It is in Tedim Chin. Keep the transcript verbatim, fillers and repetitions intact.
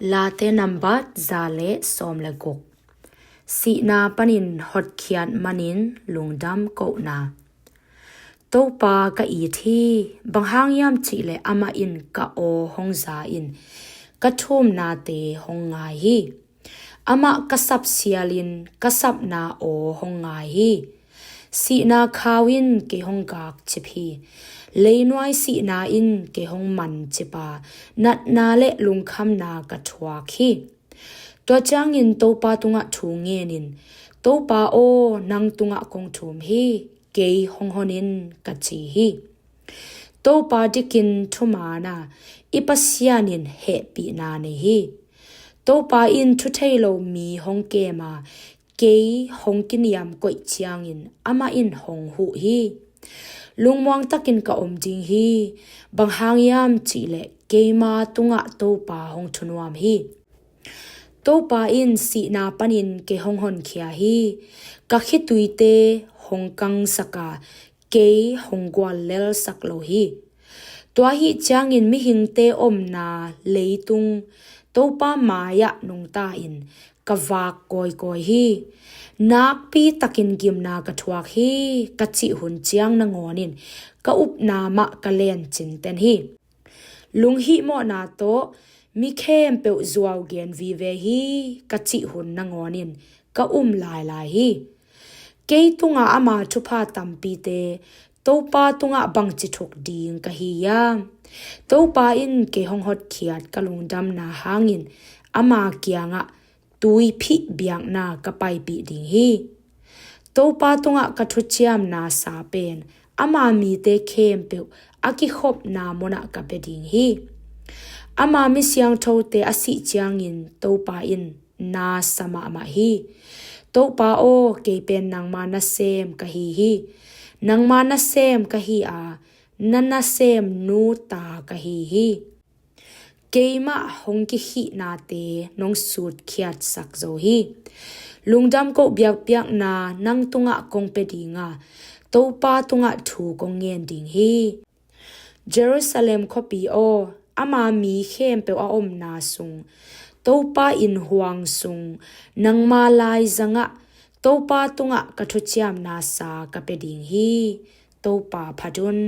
Late nambat za le sawm le guk. Sihna panin hotkhiat manin lungdam kohna. Topa ka it hi, bang hang hiam cihleh amah in ka aw hong za in ka thumnate hong ngai hi. Amah ka sap sialin ka sapna aw hong ngai hi. Sihna khau in kei hong gakcip hi. Leinuai sihna in kei hong mancip a, natna le lungkhamna ka thuak hi. Tua ciangin Topa tungah thu ngenin, Topa aw, nang tungah kong thum hi, kei hong honin, ka ci hi. Topa dikin thumaana, i Pasian in hehpihna nei hi. Topa in thu thei lo mi hong kem a, kei hong kiniam koih ciangin amah in hong huh hi. Lungmuang takin ka om ding hi, bang hang hiam cihleh keima tungah Topa hong thunuam hi. Topa in sihna panin kei hong honkhia hi. Ka khituite hong kangsak a, kei hong guallelsak lo hi. Tua ahih ciangin mihingte omna leitung Topa mai-ah nungta in ka vak kawikawi hi. Nakpi takin gimna ka thuak hi, ka cih hun ciang nangawnin ka upna mah ka len cinten hi. Lunghihmawhna tawh mi khempeuh zuau gen vive hi, ka cih hun nangawnin ka um lailai hi. Kei tunga ama thupha tampite Topa tungah bangci thuk ding ka hi hiam? Topa in kei hong hotkhiat ka lungdamna hangin ama kiangah tuiphih biakna ka paipih ding hi. Topa tungah ka thuciamna sa pen ama mite khempeuh a kikhopna munah ka pia ding hi. Ama mi siangthote a sih ciangin Topa in na sa mahmah hi. Topa aw, kei pen nangma nasem ka hi hi. Nangma nasem ka hi a, na nasem nu ta ka hi hi. Keimah hong kikhihnate nong sutkhiatsak zo hi. Lungdam koh biakpiakna nang tungah kong pia ding a, Topa tungah thu kong ngen ding hi. Jerusalem khuapi aw, ama mi khempeuh a omna sung, Topa inn huang sung, nangma laizangah Topa tungah ka thuciamna sa ka pia ding hi. Topa phat un.